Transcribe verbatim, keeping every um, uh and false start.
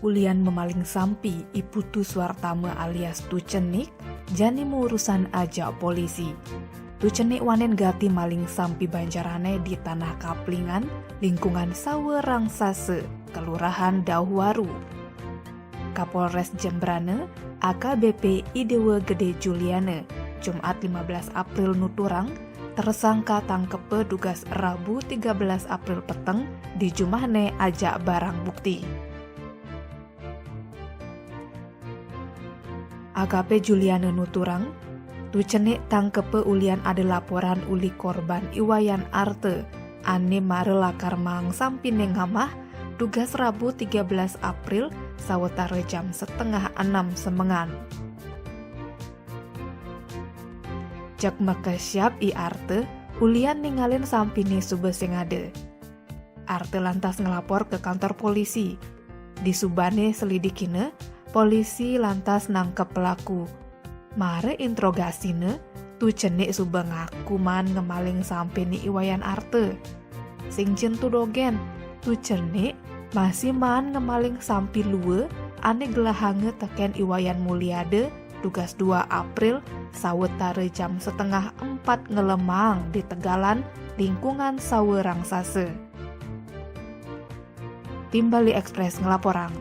Ulian memaling sampi I Putu Suartama alias Tu Cenik, jani maurusan ajak polisi. Tu Cenik wanen gati maling sampi banjarane di Tanah Kaplingan, lingkungan Sawe Rangsasa, Kelurahan Dauhwaru. Kapolres Jembrana, A K B P I Dewa Gede Juliana, Jumat lima belas April nuturang, tersangka tangkepe dugas Rabu tiga belas April peteng di jumahne ajak barang bukti. A K P Juliana nuturang, Tu Cenik tangkepe ulian ada laporan uli korban I Wayan Arte, ane mara lakar maang sampine ngamah, dugas Rabu tiga belas April, sawetara jam setengah enam semengan. Cek makesiab I Arte, ulian ningalin sampine suba sing ada. Arte lantas ngelapor ke kantor polisi. Disubane selidikine, polisi lantas nangkep pelaku. Mara interrogasine, Tu Cenik suba ngaku maan ngemaling sampine I Wayan Arte. Sing cen tu dogen, Tu Cenik masih maan ngemaling sampi lua ane gelahanga teken I Wayan Muliada, dugas dua April, sawetara jam setengah empat ngelemaang di Tegalan, lingkungan Sawe Rangsasa. Tim Bali Express ngelaporang.